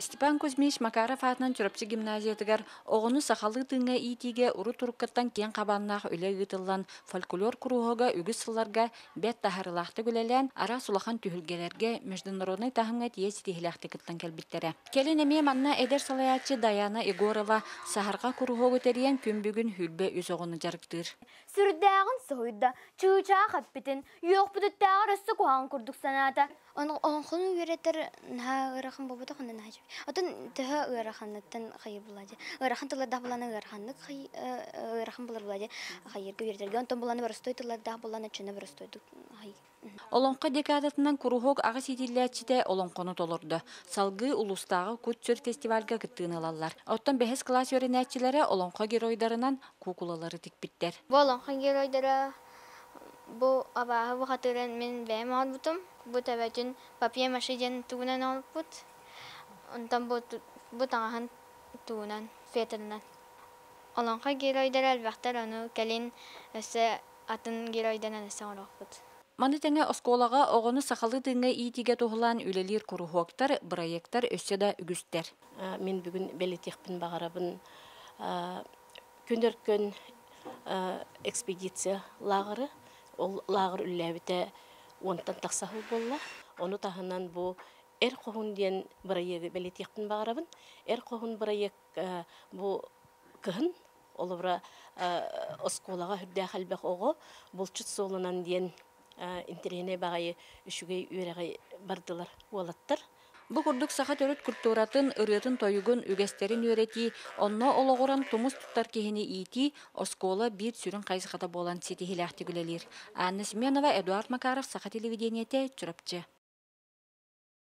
Степан Кузьмич Макаров аатынан Чурапчы гимназиятыгар оҕону сахалыы тыыҥҥа иитиигэ урут уруккаттан киэҥ хабааннаах үлэ ыытыллан, фольклор куруһуога үгүс сылларга бэрт таһаарыылаахтык үлэлээн, араас улахан түһүлгэлэргэ международнай таһымҥа тиийэ ситиһиилээхтик кыттан кэлбиттэрэ. Кэлин эмиэ манна эдэр салайааччы Даяна Егорова Саһарҕа куруһуогу тэрийэн күн бүгүн 23 оҕону дьарыктыыр. Сүрдээҕин соһуйда, чыычаах эппитин, үөхпүтүттээҕэр өссө куһаҕан курдук санаата. Олоҥхону үөрэтэр наһаа ыарахан буолбатах онно наһаа үчүгэй. Оттон төһө ыараханыттан хайыр буолла дии. Ыарахан тыллардаах буоллаҕына ыараханнык ыарахан буолар буолла дии. Хайырга үөрэтэргэ. Онтон буоллаҕына боростуой тыллардаах буоллаҕына оччоно боростуойдук Олоҥхо декадатынан куруһуок аҕыс иитиллээччитэ олоҥхону толордо. Салгыы улуустааҕы Кут-сүр фестивальга кыттыыны ылаллар. Оттон бэһис кылаас үөрэнээччилэрэ олоҥхо геройдарынан куукулалары тикпиттэр. Бу олоҥхо геройдара бу абааһы бухатыырын мин бэйэм оҥорбутум. Бу төбөтүн папье-маше диэн тугунан оҥорбут. Онтон бу, бу таҥаһын тугунан, фетрынан. Олоҥхо геройдара элбэхтэр, ону кэлин өссө атын геройданан өссө оҥоруохпут. Маны тэҥэ оскуолаҕа оҕону сахалыы тыыҥҥа иитиигэ туһулаан үлэлиир куруһуоктар, бырайыактар өссө да үгүстэр. Мин бүгүн бэлиэтиэхпин баҕарабын Күн Өркөн экспедиция лааҕыры. Ол лааҕыр үлэлээбитэ уонтан тахса сыл буолла. Ону таһынан бу Эр хоһун диэн бырайыагы бэлиэтиэхпин баҕарабын. Эр хоһун бырайыак бу кыһын олобура оскуолаҕа үрдээх элбэх оҕо булчут суолунан диэн интэриэһинэй баҕайы үчүгэй үөрэҕи бардылар уолаттар. Бу курдук саха төрүт культуратын, ырыатын-тойугун, үгэстэрин үөрэтии, онно олоҕуран тумус туттар киһини иитии оскуола биир сүрүн хайысхата буолан ситиһиилээхтик үлэлиир. Анна Семенова, Эдуард Макаров, Саха телевидениетэ, Чурапчы.